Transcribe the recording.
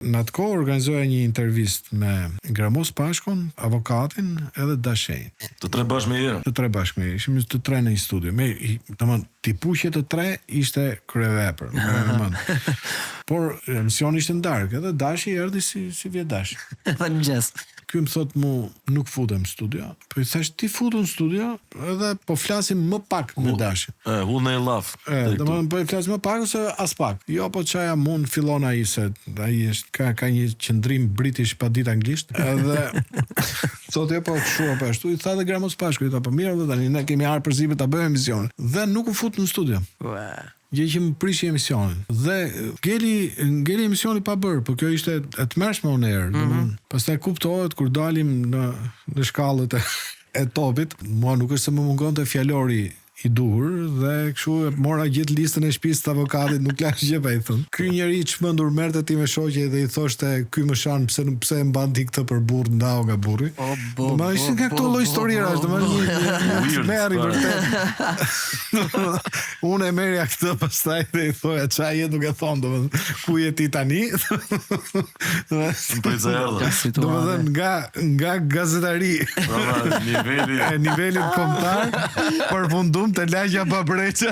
Në atë kohë organizoja një intervistë me Gramoz Pashkon, avokatin edhe Dashein. Të tre bashkë me Të tre bashkë me ishim të tre në një studio. Me, domethënë, t'i puqje të tre ishte kryevepër, më në mend. Por emisioni ishte në darkë, edhe Dashi erdhi si si vjen Dashi. Edhe në mëngjes. Ky më thot mu nuk futem në studio. Po i thash ti futu në studio edhe po flasim më pak me Dashin. E, hu në llaf. E, domethënë po i flasim më pak ose as pak. Jo, po ça jam unë fillon ai se ai është ka ka një qëndrim british pa ditë anglisht. Edhe thotë jo po kështu apo ashtu i tha dhe Gramoz Pashku i tha po mirë dhe tani ne kemi ardhur përsipër ta bëjmë emisionin. Dhe nuk u fut në studio. Ua. Gjë që më prishi emisionin. Dhe ngeli ngeli emisioni pa bërë, po kjo ishte e tmerrshme on air, mm -hmm. domethënë. Pastaj kuptohet kur dalim në në shkallët e, e topit, mua nuk është se më mungonte fjalori i duhur dhe kështu e mora gjithë listën e shtëpisë të avokatit, nuk lash gjë pa i thënë. Ky njeri i çmendur merrte time shoqe dhe i thoshte ky më shan pse pse e mban ti këtë për burr ndau nga burri. O, bo, Domethënë ishin nga këto lloj historirash, domethënë një një Weird, tmerr i po. vërtet. Unë e merrja këtë pastaj dhe i thoja ça je duke thonë, domethënë ku je ti tani? Më prit se erdha. Domethënë nga nga gazetari Pra, niveli e nivelit kombëtar përfundum te lagja Babreqa.